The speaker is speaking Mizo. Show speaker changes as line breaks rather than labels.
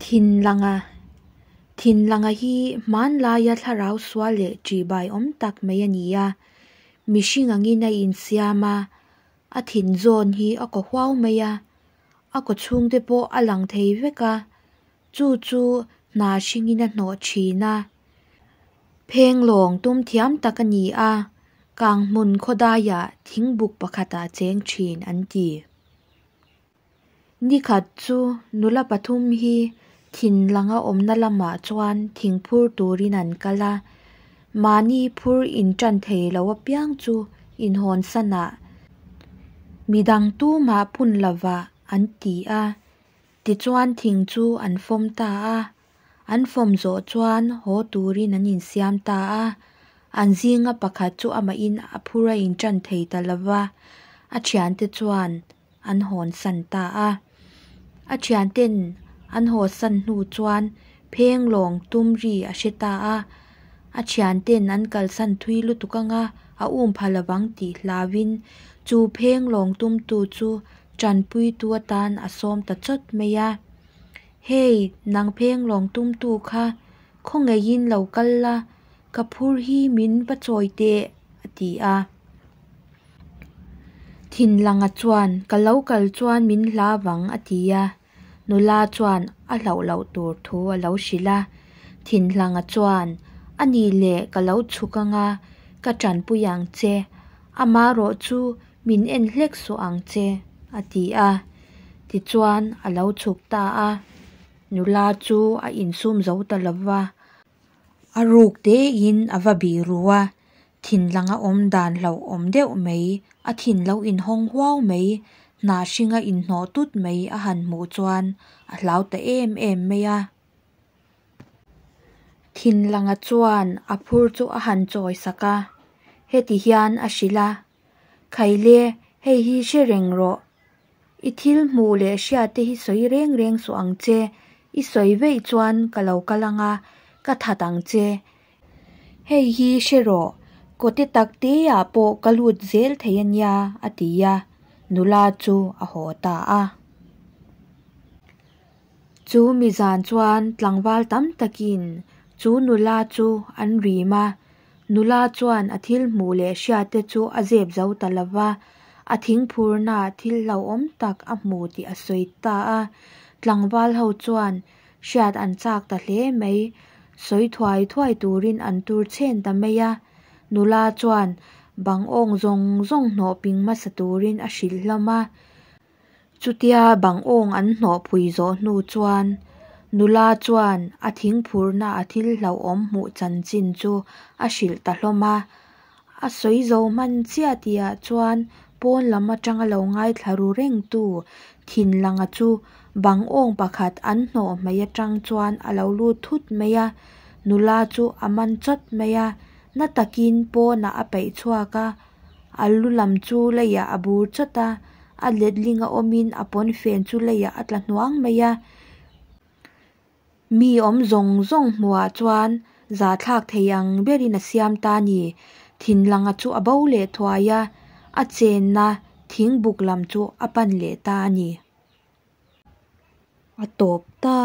Thinlanga Thinlanga hi hmanlaia thlarau sual leh ṭihbai awm tak mai a ni a. Mihring angin a insiam a, a thin zawn hi a kaw huau mai a, a kaw chhungte pawh a lang thei vek a, chu chu hna hringin a hnawh thin a. Phenglawng tum thiam tak a ni a, Kanghmun khawdaiah thingbuk pakhatah cheng thin an ti. Nikhat chu nula pathum hi thinlanga awmna lamah chuan thingphur turin an kal a, mahni phur intan thei lo apiang chu inhawnsan ah midang tumah phun lovah an ti a, tichuan thing chu an fawm ta a, an fawm zawh chuan haw turin an insiam ta a, an zinga pakhat chu amahin a phur a intan thei ta lova, a thiante chuan an hawnsan ta a. A thianten an hawsan hnu chuan phenglawng tum ri a hre ta a. A thianten an kalsan thui lutuk anga a um pha lovang tih hlauhin chu phenglawng tumtu chu tanpuitu atan a sawm ta chawt mai a. Hei, nang phenglawng tumtu kha khawngaihin lo kal la, ka phur hi min va chawi teh, a ti a. Thinlanga chuan, Ka lo kal chuan min hla vang, a ti a. Nula chuan a hlauh loh tur thu a lo hrilh a. Thinlanga chuan, A nih leh ka lo chhuk anga, ka tanpui ang che. Amarawh chu min en hlek suh ang che, a ti a. Tichuan a lo chhuk ta a. Nula chu a insum zo ta lova. A ruk tein a va bih ru a, thinlanga awm dan hlauhawm deuh mai, a thin lo inhawng huau mai, hnah hringa inhnawh tut mai a han hmuh chuan a hlau ta em em mai a. Thinlanga chuan a phur chu a han chawi sak a, heti hian a hrilh a, Khaile, hei hi hre reng rawh. I thil hmuh leh hriat te hi sawi reng reng suh ang che, i sawi veih chuan ka lo kal ang a, ka that ang che. Hei hi hre rawh, kawte tak te ah pawh ka lut zel thei a nia, a ti a, nula chu a haw ta a. Chu mi zan chuan tlangval tam takin chu nula chu an rim a, Nula chuan a thil hmuh leh hriat te chu a zep zo ta lo va, a thingphurnaah thil hlauhawm tak a hmu tih a sawi ta a. Tlangval ho chuan hriat an chak ta hle mai, sawi thuai thuai turin an tur chhen ta mai a. Nula chuan bang awng zawng zawng hnawh ping hmasa turin a hrilh hlawm a. Chutia bang awng an hnawh phui zawh hnu chuan nula chuan a thingphurna a thil hlauhawm hmuh chanchin chu a hrilh ta hlawm a. A sawi zo hman chiah tihah chuan pawn lam atanga lo ngaithla ru rengtu thinlanga chu bang awng pakhat an hnawh hmai atang chuan a lo lut thut mai a, nula chu a man chawt mai a, na takin pawnah a peih chhuak a. A lu lam chu leiah a bur chawt a, a letling a awmin a pawnfen chu leiah a tla hnuang mai a. Mi awm zawng zawng hmuhah chuan zahthlak thei ang berin a siam ta a ni. Thinlanga chu a bo leh thuai a, a chenna thingbuk lam chu a pan leh ta a ni. A tawp ta.